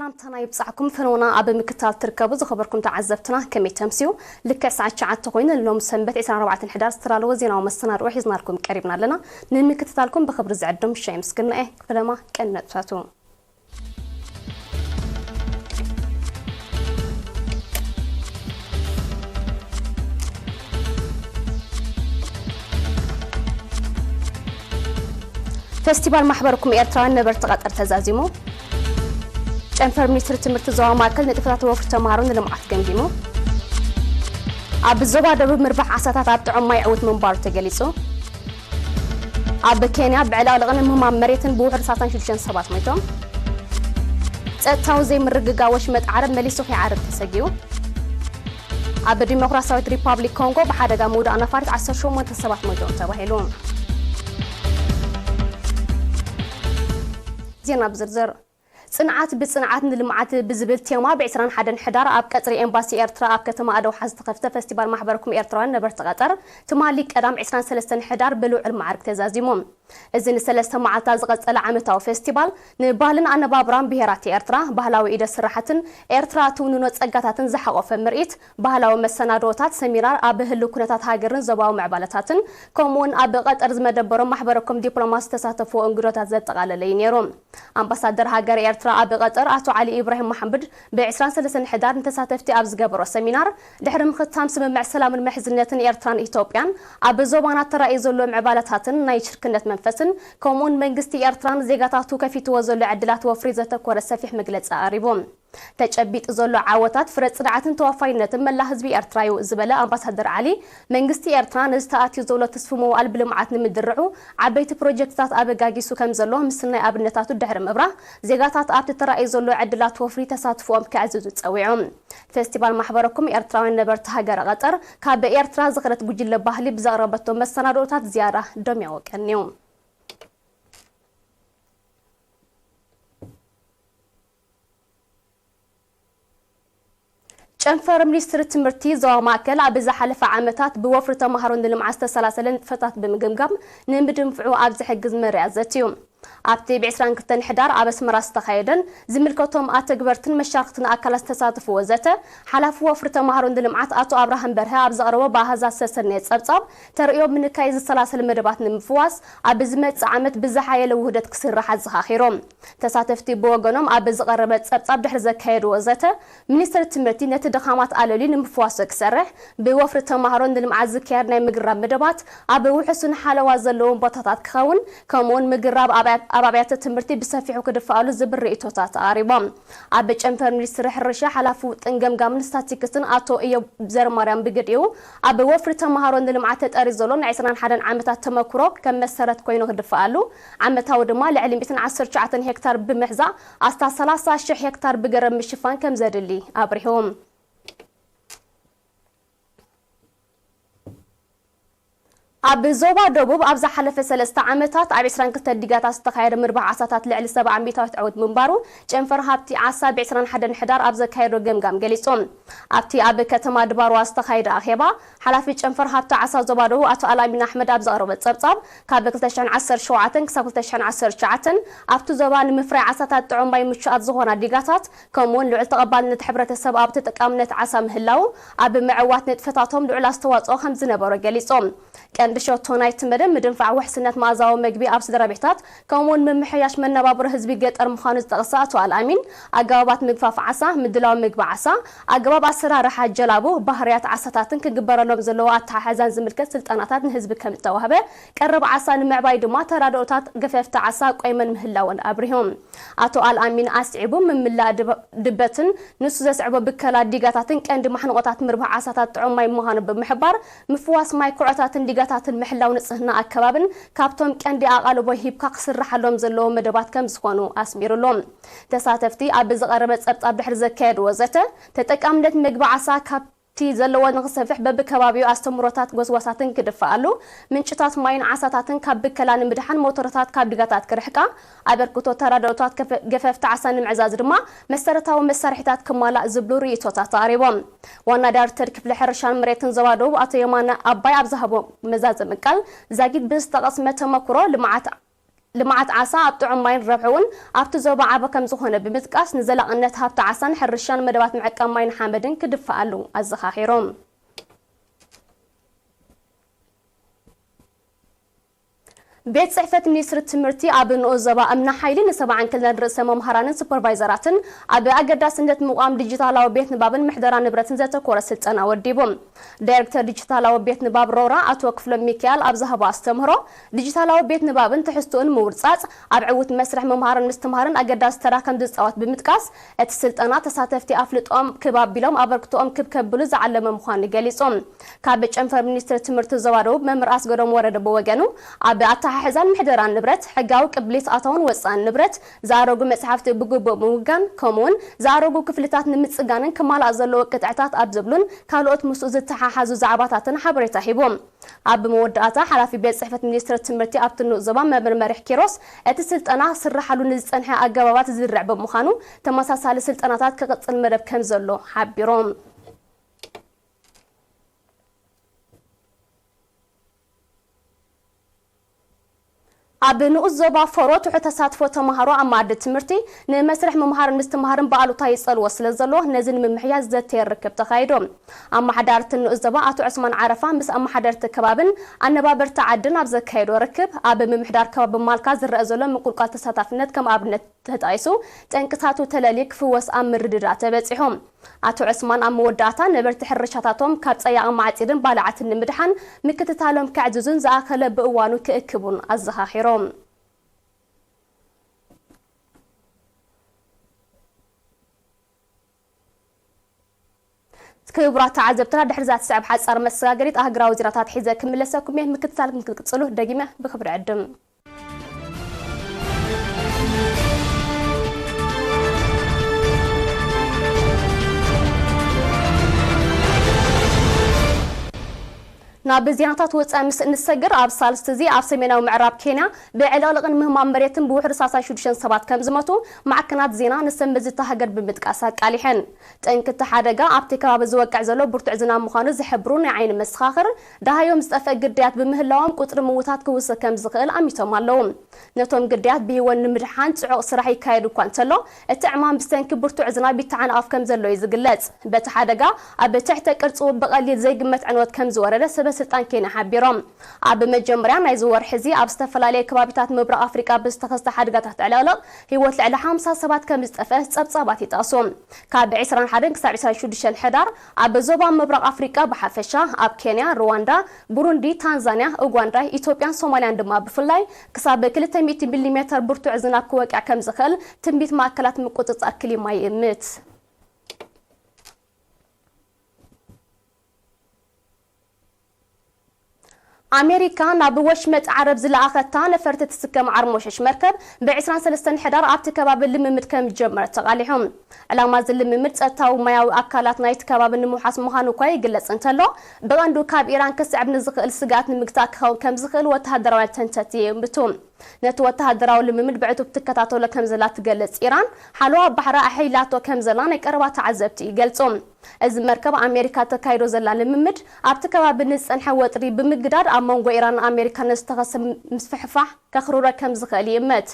ሰላምታና ይብጻሕኩም። ፈነውና ኣብ ምክታል ትርከቡ ዝኸበርኩም ተዓዘብትና ከመይ ተምስዩ? ልክዕ ሰዓት ትሽዓተ ኮይኑ ሎም ሰንበት ዕስራን ኣርባዕተን ሕዳር ዝተዳለወ ዜናዊ መሰናድኦ ሒዝናልኩም ቀሪብና ኣለና። ንምክትታልኩም ብኽብሪ ዝዕድም ሻይ ምስግና እየ። ክፍለማ ቀንዲ ነጥብታቱ። ፌስቲቫል ማሕበርኩም ኤርትራውያን ነበርቲ ቀጠር ተዛዚሙ። ጨንፈር ሚኒስትሪ ትምህርቲ ዞባ ማእከል ንጥፈታት ወፍሪ ተምሃሮ ንልምዓት ገምጊሙ። ኣብ ዞባ ደቡብ ምርባሕ ዓሳታት ኣብ ጥዑም ማይ ዕዉት ምንባሩ ተገሊጹ። ኣብ ኬንያ ብዕለቕልቕን ምህማም መሬትን ብውሑድ ሰላሳን ሽዱሽተን ሰባት ሞይቶም። ጸጥታዊ ዘይምርግጋእ ወሽመጥ ዓረብ መሊሱ ከይዓርብ ተሰጊኡ። ኣብ ዲሞክራሲያዊት ሪፓብሊክ ኮንጎ ብሓደጋ ምውዳቕ ነፋሪት ዓሰርተ ሸሞንተ ሰባት ሞይቶም ተባሂሉ። ዜና ብዝርዝር። ጽንዓት ብጽንዓት ንልምዓት ብዝብል ቴማ ብ ዕስራን ሓደን ሕዳር ኣብ ቀጽሪ ኤምባሲ ኤርትራ ኣብ ከተማ ኣደውሓ ዝተኸፍተ ፈስቲቫል ማሕበርኩም ኤርትራውያን ነበርቲ ቀጠር ትማሊ ቀዳም ዕስራን ሰለስተን ሕዳር ብልዑል ማዕርግ ተዛዚሙ። እዚ ንሰለስተ መዓልታት ዝቐጸለ ዓመታዊ ፈስቲቫል ንባህልን ኣነባብራን ብሄራት ኤርትራ፣ ባህላዊ ኢደ ስራሓትን ኤርትራ ትውንኖ ጸጋታትን ዝሓቖፈ ምርኢት፣ ባህላዊ መሰናድኦታት፣ ሰሚናር፣ ኣብ ህልው ኩነታት ሃገርን ዞባዊ ምዕባለታትን፣ ከምኡ'ውን ኣብ ቀጠር ዝመደበሮም ማሕበረኮም ዲፕሎማት ዝተሳተፍዎ እንግዶታት ዘጠቓለለ እዩ ነይሩ። ኣምባሳደር ሃገር ኤርትራ ኣብ ቀጠር ኣቶ ዓሊ ኢብራሂም መሓምድ ብ ዕስራን ሰለስተን ሕዳር ንተሳተፍቲ ኣብ ዝገበሮ ሰሚናር፣ ድሕሪ ምኽታም ስምምዕ ሰላምን ምሕዝነትን ኤርትራን ኢትዮጵያን፣ ኣብ ዞባና ተራእዩ ዘሎ ምዕባለታትን ናይ ሽርክነት መንፈስን፣ ከምኡ'ውን መንግስቲ ኤርትራን ዜጋታቱ ከፊትዎ ዘሎ ዕድላት ወፍሪ ዘተኮረ ሰፊሕ መግለጺ ኣቕሪቡ። ተጨቢጡ ዘሎ ዓወታት ፍረ ጽንዓትን ተወፋይነትን መላ ህዝቢ ኤርትራ እዩ ዝበለ ኣምባሳደር ዓሊ፣ መንግስቲ ኤርትራ ነዚ ተኣትዩ ዘሎ ትስፉ መዋእል ብልምዓት ንምድርዑ ዓበይቲ ፕሮጀክትታት ኣበጋጊሱ ከም ዘሎ ምስናይ ኣብነታቱ ድሕሪ ምብራህ፣ ዜጋታት ኣብቲ ተራእዩ ዘሎ ዕድላት ወፍሪ ተሳትፎኦም ከዕዝዙ ጸዊዑ። ፈስቲቫል ማሕበረኩም ኤርትራውያን ነበርቲ ሃገረ ቀጠር ካብ ኤርትራ ዝኸደት ጉጅለ ባህሊ ብዘቕረበቶ መሰናድኦታት ዝያዳ ደሚቑ ቀንዩ። ጨንፈር ሚኒስትሪ ትምህርቲ ዞባ ማእከል ኣብ ዝሓለፈ ዓመታት ብወፍሪ ተምሃሮ ንልምዓት ዝተሰላሰለ ንጥፈታት ብምግምጋም ንምድንፍዑ ኣብ ዝሕግዝ መርያ ዘትዩ። ኣብቲ ብ ዕስራን ክልተን ሕዳር ኣብ ኣስመራ ዝተኻየደን ዝምልከቶም ኣተግበርትን መሻርክትን ኣካላት ዝተሳተፍዎ ዘተ፣ ሓላፊ ወፍሪ ተምሃሮ ንልምዓት ኣቶ ኣብርሃም በርሀ ኣብ ዘቕረቦ ብኣሃዛት ዝተሰነየ ጸብጻብ ተርእዮ ብምንካይ ዝሰላሰል መደባት ንምፍዋስ ኣብ ዝመጽእ ዓመት ብዝሓየለ ውህደት ክስራሕ ኣዘኻኺሮም። ተሳተፍቲ ብወገኖም ኣብ ዝቐረበ ጸብጻብ ድሕሪ ዘካየድዎ ዘተ፣ ሚኒስትሪ ትምህርቲ ነቲ ድኻማት ኣለልዩ ንምፍዋሱ ክሰርሕ፣ ብወፍሪ ተምሃሮ ንልምዓት ዝካየድ ናይ ምግራብ መደባት ኣብ ውሑስን ሓለዋ ዘለዎም ቦታታት ክኸውን፣ ከምኡውን ምግራብ ኣብ ኣብ ኣብያተ ትምህርቲ ብሰፊሑ ክድፍኣሉ ዝብል ርእይቶታት ኣቕሪቦም። ኣብ ጨንፈር ሚኒስትሪ ሕርሻ ሓላፊ ውጥን ገምጋምን ስታቲክስን ኣቶ እዮብ ዘርማርያም ብግዲኡ፣ ኣብ ወፍሪ ተምሃሮ ንልምዓት ተጠሪ ዘሎ ናይ ዕስራን ሓደን ዓመታት ተመክሮ ከም መሰረት ኮይኑ ክድፍኣሉ፣ ዓመታዊ ድማ ልዕሊ ሚእትን ዓሰርተ ትሽዓተን ሄክታር ብምሕዛ ኣስታት ሰላሳ ሽሕ ሄክታር ብገረብ ምሽፋን ከም ዘድሊ ኣብሪሁ። ኣብ ዞባ ደቡብ ኣብ ዝሓለፈ ሰለስተ ዓመታት ኣብ ዕስራን ክልተን ዲጋታት ዝተኻየደ ምርባሕ ዓሳታት ልዕሊ ሰብዓ ሚእታዊት ዕውት ምንባሩ ጨንፈር ሃብቲ ዓሳ ብ ዕስራን ሓደን ሕዳር ኣብ ዘካየዶ ገምጋም ገሊጹ። ኣብቲ ኣብ ከተማ ድባርዋ ዝተኻየደ ኣኼባ፣ ሓላፊ ጨንፈር ሃብቲ ዓሳ ዞባ ደቡብ ኣቶ ኣልኣሚን ኣሕመድ ኣብ ዘቕረቦ ጸብጻብ፣ ካብ ክልተ ሽሕን ዓሰርተ ሸውዓተን ክሳብ ክልተ ሽሕን ዓሰርተ ትሽዓተን ኣብቲ ዞባ ንምፍራይ ዓሳታት ጥዑም ማይ ምቹኣት ዝኾና ዲጋታት፣ ከምኡውን ልዑል ተቐባልነት ሕብረተሰብ ኣብ ተጠቃምነት ዓሳ ምህላው፣ ኣብ ምዕዋት ንጥፈታቶም ልዑል ኣስተዋጽኦ ከም ዝነበሮ ገሊጾም። ቀንዲ ሸቶ ናይቲ መደብ ምድንፋዕ ውሕስነት መኣዛዊ መግቢ ኣብ ስድራ ቤታት፣ ከምኡውን ምምሕያሽ መነባብሮ ህዝቢ ገጠር ምዃኑ ዝጠቕሰ ኣቶ ኣልኣሚን፣ ኣገባባት ምግፋፍ ዓሳ፣ ምድላው ምግቢ ዓሳ፣ ኣገባብ ኣሰራርሓ ጀላቡ፣ ባህርያት ዓሳታትን ክግበረሎም ዘለዎ ኣተሓሕዛን ዝምልከት ስልጠናታት ንህዝቢ ከም ዝተዋህበ፣ ቀረብ ዓሳ ንምዕባይ ድማ ተራድኦታት ገፈፍቲ ዓሳ ቆይመን ምህላወን ኣብሪሆም። ኣቶ ኣልኣሚን ኣስዒቡ፣ ምምላእ ድበ-፣ ድበትን ንሱ ዘስዕቦ ብከላ ዲጋታትን ቀንዲ ማሕንቆታት ምርባሕ ዓሳታት ጥዑም ማይ ምዃኑ ብምሕባር፣ ምፍዋስ ማይ ኩዖታትን ዲጋታትን ምሕላው ንጽህና ኣከባብን ካብቶም ቀንዲ ኣቓልቦ ሂብካ ክስርሓሎም ዘለዎ መደባት ከም ዝኾኑ ኣስሚሩሎም። ተሳተፍቲ ኣብ ዝቐረበ ጸብጻብ ድሕሪ ዘካየድዎ ዘተ፣ ተጠቃምነት መግቢ ዓሳ ካብ እቲ ዘለዎ ንኽሰፍሕ በብከባቢኡ ኣስተምህሮታት ጎስጓሳትን ክድፋኣሉ፣ ምንጭታት ማይን ዓሳታትን ካብ ብከላ ንምድሓን ሞተርታት ካብ ድጋታት ክርሕቃ፣ ኣበርክቶ ተራድኦታት ከፈ-፣ ገፈፍቲ ዓሳ ንምዕዛዝ ድማ መሰረታዊ መሳርሒታት ክማላእ ዝብሉ ርእይቶታት ኣቕሪቦም። ዋና ዳይሬክተር ክፍሊ ሕርሻን መሬትን ዞባ ደቡብ ኣቶ የማነ ኣባይ ኣብ ዝሃቦ መዛዘሚ ቃል፣ ዛጊት ብዝተቐስመ ተመክሮ ልምዓት ልምዓት ዓሳ ኣብ ጥዑም ማይን ረብሕኡን ኣብቲ ዞባ ዓቢ ከም ዝኾነ ብምጥቃስ፣ ንዘላቕነት ሃብቲ ዓሳን ሕርሻን መደባት ምዕቃብ ማይን ሓመድን ክድፋእ ኣለዎ ኣዘኻኺሮም። ቤት ጽሕፈት ሚኒስትሪ ትምህርቲ ኣብ ንኡስ ዞባ እምኒ ሓይሊ ንሰብዓን ክልተን ርእሰ መምሃራንን ሱፐርቫይዘራትን ኣብ ኣገዳስነት ምቋም ዲጂታላዊ ቤት ንባብን ምሕደራ ንብረትን ዘተኮረ ስልጠና ወዲቡ። ዳይሬክተር ዲጂታላዊ ቤት ንባብ ሮራ ኣቶ ክፍሎም ሚካኤል ኣብ ዝሃቦ ኣስተምህሮ፣ ዲጂታላዊ ቤት ንባብን ትሕዝቶኡን ምውርጻጽ ኣብ ዕዉት መስርሕ ምምሃርን ምስትምሃርን ኣገዳሲ ተራ ከም ዝጻወት ብምጥቃስ፣ እቲ ስልጠና ተሳተፍቲ ኣፍልጦኦም ክብ ኣቢሎም ኣበርክቶኦም ክብ ከብሉ ዝዓለመ ምዃኑ ገሊጹ። ካብ ጨንፈር ሚኒስትሪ ትምህርቲ ዞባ ደቡብ መምህር ኣስገዶም ወረደ ብወገኑ፣ ኣብ ኣተሓሕዛን ምሕደራን ንብረት፣ ሕጋዊ ቅብሊት ኣታውን ወጻእን ንብረት፣ ዝኣረጉ መጽሓፍቲ ብግቡእ ምውጋን፣ ከምኡውን ዝኣረጉ ክፍልታት ንምጽጋንን ክማላእ ዘለዎ ቅጥዕታት ኣብ ዝብሉን ካልኦት ምስኡ ዝተሓሓዙ ዛዕባታትን ሓበሬታ ሂቡ። ኣብ መወዳእታ፣ ሓላፊ ቤት ጽሕፈት ሚኒስትሪ ትምህርቲ ኣብቲ ንኡስ ዞባ መምህር መሪሕ ኪሮስ፣ እቲ ስልጠና ክስርሓሉ ንዝጸንሐ ኣገባባት ዝዝርዕ ብምዃኑ፣ ተመሳሳሊ ስልጠናታት ክቕጽል መደብ ከም ዘሎ ሓቢሮም። ኣብ ንኡስ ዞባ ፎሮ ትሑት ተሳትፎ ተማሃሮ ኣብ መኣዲ ትምህርቲ ንመስርሕ ምምሃርን ምስትምሃርን ብኣሉታ ይጸልዎ ስለ ዘሎ፣ ነዚ ንምምሕያሽ ዘተየ ርክብ ተኻይዱ። ኣመሓዳርቲ ንኡስ ዞባ ኣቶ ዑስማን ዓረፋ ምስ ኣመሓደርቲ ከባብን ኣነባበርቲ ዓድን ኣብ ዘካየዶ ርክብ፣ ኣብ ምምሕዳር ከባቢ ማልካ ዝረአ ዘሎ ምቁልቋል ተሳታፍነት ከም ኣብነት ተጠቒሱ፣ ጠንቅታቱ ተለልዩ ክፍወስ ኣብ ምርድዳእ ተበጺሑ። ኣቶ ዑስማን ኣብ መወዳእታ፣ ነበርቲ ሕርሻታቶም ካብ ጸያቒ ማዕጺድን ባልዓትን ንምድሓን ምክትታሎም ከዕዝዙን ዝኣኸለ ብእዋኑ ክእክቡን ኣዘኻኺሮም። ክቡራት ተዓዘብትና፣ ድሕሪ እዛ ትስዕብ ሓጻር መሰጋገሪት ኣህግራዊ ዜናታት ሒዘ ክምለሰኩም እየ። ምክትታል ክትቅጽሉ ደጊመ ብክብሪ ዕድም። ናብ ዜናታት ወጻኢ ምስ እንሰግር፣ ኣብ ሳልስቲ እዚ ኣብ ሰሜናዊ ምዕራብ ኬንያ ብዕልቕልቕን ምህማም መሬትን ብውሕዱ ሰላሳ ሽዱሽተ ሰባት ከም ዝሞቱ ማዕከናት ዜና ንሰንበት ዝታ ሃገር ብምጥቃስ ኣቃሊሐን። ጠንቂ እቲ ሓደጋ ኣብቲ ከባቢ ዝወቅዕ ዘሎ ብርቱዕ ዝናብ ምዃኑ ዝሕብሩ ናይ ዓይኒ መሰኻኽር፣ ደሃዮም ዝጠፍአ ግዳያት ብምህላዎም ቁጽሪ ምውታት ክውስኽ ከም ዝኽእል ኣሚቶም ኣለዉ። ነቶም ግዳያት ብህይወት ንምድሓን ጽዑቕ ስራሕ ይካየድ እኳ እንተሎ፣ እቲ ዕማም ብሰንኪ ብርቱዕ ዝናብ ይተዓናቐፍ ከም ዘሎ እዩ ዝግለጽ። በቲ ሓደጋ ኣብ ትሕተ ቅርጺ ብቐሊል ዘይግመት ዕንወት ከም ዝወረደ ሰበ ስልጣን ኬንያ ሓቢሮም። ኣብ መጀመርያ ናይዚ ወርሒ እዚ ኣብ ዝተፈላለየ ከባቢታት ምብራቕ ኣፍሪቃ ብዝተኸስተ ሓደጋታት ዕልቕልቕ ህይወት ልዕሊ ሓምሳ ሰባት ከም ዝጠፍአ ጸብጻባት ይጠቕሱ። ካብ ዕስራን ሓደን ክሳብ ዕስራን ሽዱሽተን ሕዳር ኣብ ዞባ ምብራቕ ኣፍሪቃ ብሓፈሻ፣ ኣብ ኬንያ፣ ሩዋንዳ፣ ቡሩንዲ፣ ታንዛንያ፣ ኡጋንዳ፣ ኢትዮጵያን ሶማልያን ድማ ብፍላይ ክሳብ ክልተ ሚእቲ ሚሊሜተር ብርቱዕ ዝናብ ክወቅዕ ከም ዝኽእል ትንቢት ማእከላት ምቁጽጻር ክሊማ ይእምት። ኣሜሪካ ናብ ወሽመጥ ዓረብ ዝለኣኸታ ነፈርቲ ትስከም ዓርሞሸሽ መርከብ ብ ዕስራን ሰለስተን ሕዳር ኣብቲ ከባቢ ልምምድ ከም ዝጀመረት ተቓሊሑ። ዕላማ እዚ ልምምድ ጸጥታዊ ማያዊ ኣካላት ናይቲ ከባቢ ንምውሓስ ምዃኑ እኳ ይግለጽ እንተሎ፣ ብቐንዱ ካብ ኢራን ክስዕብ ንዝኽእል ስግኣት ንምግታእ ክኸውን ከም ዝኽእል ወተሃደራውያን ተንተንቲ ይእምቱ። ነቲ ወተሃደራዊ ልምምድ ብዕቱብ ትከታተሎ ከም ዘላ ትገልጽ ኢራን፣ ሓለዋ ባሕራ ኣሐይላቶ ከም ዘላ ናይ ቀረባ ተዓዘብቲ ይገልጹ። እዚ መርከብ ኣሜሪካ ተካይዶ ዘላ ልምምድ፣ ኣብቲ ከባቢ ንዝጸንሐ ወጥሪ ብምግዳድ፣ ኣብ መንጎ ኢራን ኣሜሪካን ዝተኸሰ ምስፍሕፋሕ ከኽርሮ ከም ዝኽእል ይእመት።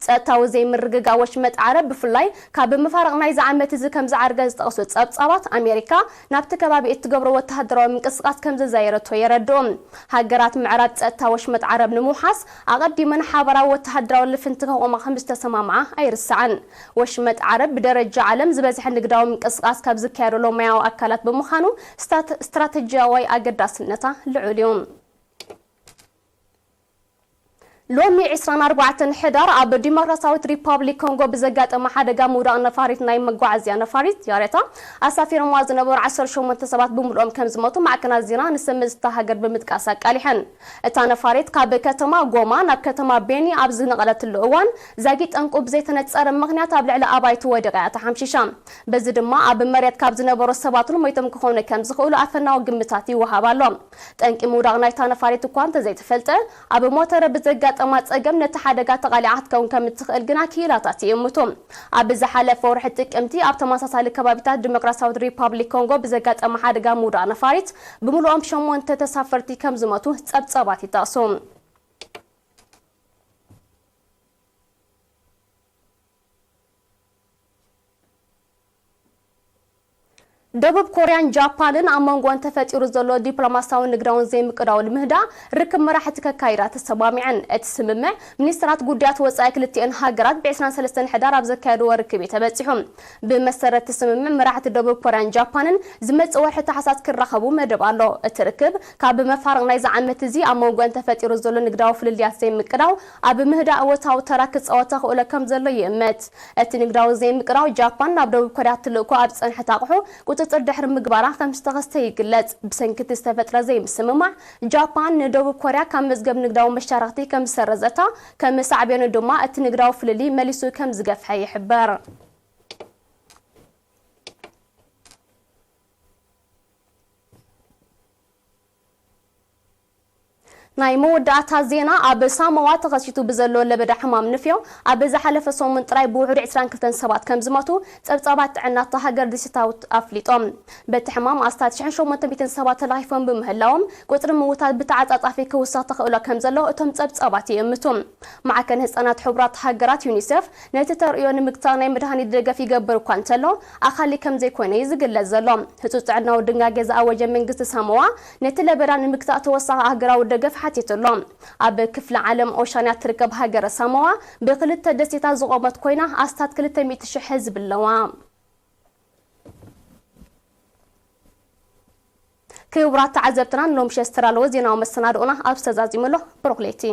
ጸጥታዊ ዘይምርግጋእ ወሽመጥ ዓረብ፣ ብፍላይ ካብ ምፋርቕ ናይዚ ዓመት እዚ ከም ዝዓርገ ዝጠቕሱ ጸብጻባት፣ ኣሜሪካ ናብቲ ከባቢ እትገብሮ ወተሃደራዊ ምንቅስቓስ ከም ዘዛየረቶ የረድኡ። ሃገራት ምዕራብ ጸጥታ ወሽመጥ ዓረብ ንምውሓስ ኣቐዲመን ሓበራዊ ወተሃደራዊ ልፍንቲ ከቑማ ከም ዝተሰማምዓ ኣይርሳዕን። ወሽመጥ ዓረብ ብደረጃ ዓለም ዝበዝሐ ንግዳዊ ምንቅስቓስ ካብ ዝካየደሎም ማያዊ ኣካላት ብምዃኑ ስታት-፣ ስትራተጂያዊ ኣገዳስነታ ልዑል እዩ። ሎሚ ዕስራን ኣርባዕተን ሕዳር ኣብ ዲሞክራሲያዊት ሪፓብሊክ ኮንጎ ብዘጋጠመ ሓደጋ ምውዳቕ ነፋሪት ናይ መጓዓዝያ ነፋሪት ያሬታ ኣሳፊሮማ ዝነበሩ ዓሰርተ ሸሞንተ ሰባት ብምልኦም ከም ዝሞቱ ማዕከናት ዜና ንሰምዝታ ሃገር ብምጥቃስ ኣቃሊሐን። እታ ነፋሪት ካብ ከተማ ጎማ ናብ ከተማ ቤኒ ኣብ ዝነቐለትሉ እዋን፣ ዛጊ ጠንቁ ብዘይተነጸረ ምኽንያት ኣብ ልዕሊ ኣባይቲ ወዲቓ እያ ተሓምሺሻ። በዚ ድማ ኣብ መሬት ካብ ዝነበሩ ሰባት እውን ሞይቶም ክኾኑ ከም ዝኽእሉ ኣፈናዊ ግምታት ይወሃብ ኣሎ። ጠንቂ ምውዳቕ ናይታ ነፋሪት እኳ እንተዘይተፈልጠ፣ ኣብ ሞተር ብዘጋጠማ ጸገም ነቲ ሓደጋ ተቓሊዓ ክትከውን ከም እትኽእል ግና ክኢላታት ይእምቱ። ኣብ ዝሓለፈ ወርሒ ጥቅምቲ ኣብ ተመሳሳሊ ከባቢታት ዲሞክራሲያዊት ሪፓብሊክ ኮንጎ ብዘጋጠመ ሓደጋ ምውዳቕ ነፋሪት ብምልኦም ሸሞንተ ተሳፈርቲ ከም ዝሞቱ ጸብጻባት ይጠቕሱ። ደቡብ ኮርያን ጃፓንን ኣብ መንጎን ተፈጢሩ ዘሎ ዲፕሎማሲያውን ንግዳውን ዘይምቅዳው ንምህዳእ ርክብ መራሕቲ ከካይዳ ተሰማሚዐን። እቲ ስምምዕ ሚኒስትራት ጉዳያት ወጻኢ ክልቲኤን ሃገራት ብ ዕስራን ሰለስተን ሕዳር ኣብ ዘካየድዎ ርክብ እዩ ተበጺሑ። ብመሰረት እቲ ስምምዕ መራሕቲ ደቡብ ኮርያን ጃፓንን ዝመጽእ ወርሒ ታሕሳስ ክራኸቡ መደብ ኣሎ። እቲ ርክብ ካብ መፋርቕ ናይዚ ዓመት እዚ ኣብ መንጎን ተፈጢሩ ዘሎ ንግዳዊ ፍልልያት ዘይምቅዳው ኣብ ምህዳእ እወታዊ ተራ ክጻወት ተኽእሎ ከም ዘሎ ይእመት። እቲ ንግዳዊ ዘይምቅዳው ጃፓን ናብ ደቡብ ኮርያ ትልእኮ ኣብ ዝጸንሐት ኣቕሑ ቁጽጽር ድሕሪ ምግባራ ከም ዝተኸስተ ይግለጽ። ብሰንኪ እቲ ዝተፈጥረ ዘይምስምማዕ ጃፓን ንደቡብ ኮርያ ካብ መዝገብ ንግዳዊ መሻርኽቲ ከም ዝሰረዘታ ከም ሳዕቤኑ ድማ እቲ ንግዳዊ ፍልልይ መሊሱ ከም ዝገፍሐ ይሕበር። ናይ መወዳእታ ዜና። ኣብ ሳሞዋ ተኸሲቱ ብዘሎ ለበዳ ሕማም ንፍዮ ኣብ ዝሓለፈ ሰሙን ጥራይ ብውሕዱ ዕስራን ክልተን ሰባት ከም ዝሞቱ ጸብጻባት ጥዕና እታ ሃገር ደሴታውት ኣፍሊጦም። በቲ ሕማም ኣስታት ሽሕን ሸሞንተ ሚእትን ሰባት ተለኺፎም ብምህላዎም ቁጽሪ ምውታት ብተዓጻጻፊ ክውስኽ ተኽእሎ ከም ዘሎ እቶም ጸብጻባት ይእምቱ። ማዕከን ህጻናት ሕቡራት ሃገራት ዩኒሴፍ ነቲ ተርእዮ ንምግታእ ናይ መድሃኒት ደገፍ ይገብር እኳ እንተሎ ኣኻሊ ከም ዘይኮነ እዩ ዝግለጽ ዘሎ። ህጹጽ ጥዕናዊ ድንጋጌ ዝኣወጀ መንግስቲ ሳሞዋ ነቲ ለበዳ ንምግታእ ተወሳኺ ኣህጉራዊ ደገፍ ሓቲቱ ኣሎ። ኣብ ክፍለ ዓለም ኦሻንያ ትርከብ ሃገረ ሳሞዋ ብክልተ ደሴታት ዝቖመት ኮይና ኣስታት ክልተ ሚእቲ ሽሕ ህዝቢ ኣለዋ። ክቡራት ተዓዘብትና ንሎምሸት ዝተዳለወ ዜናዊ መሰናድኦና ኣብ ዝተዛዚሙ ኣሎ። ብሩኽ ለይቲ።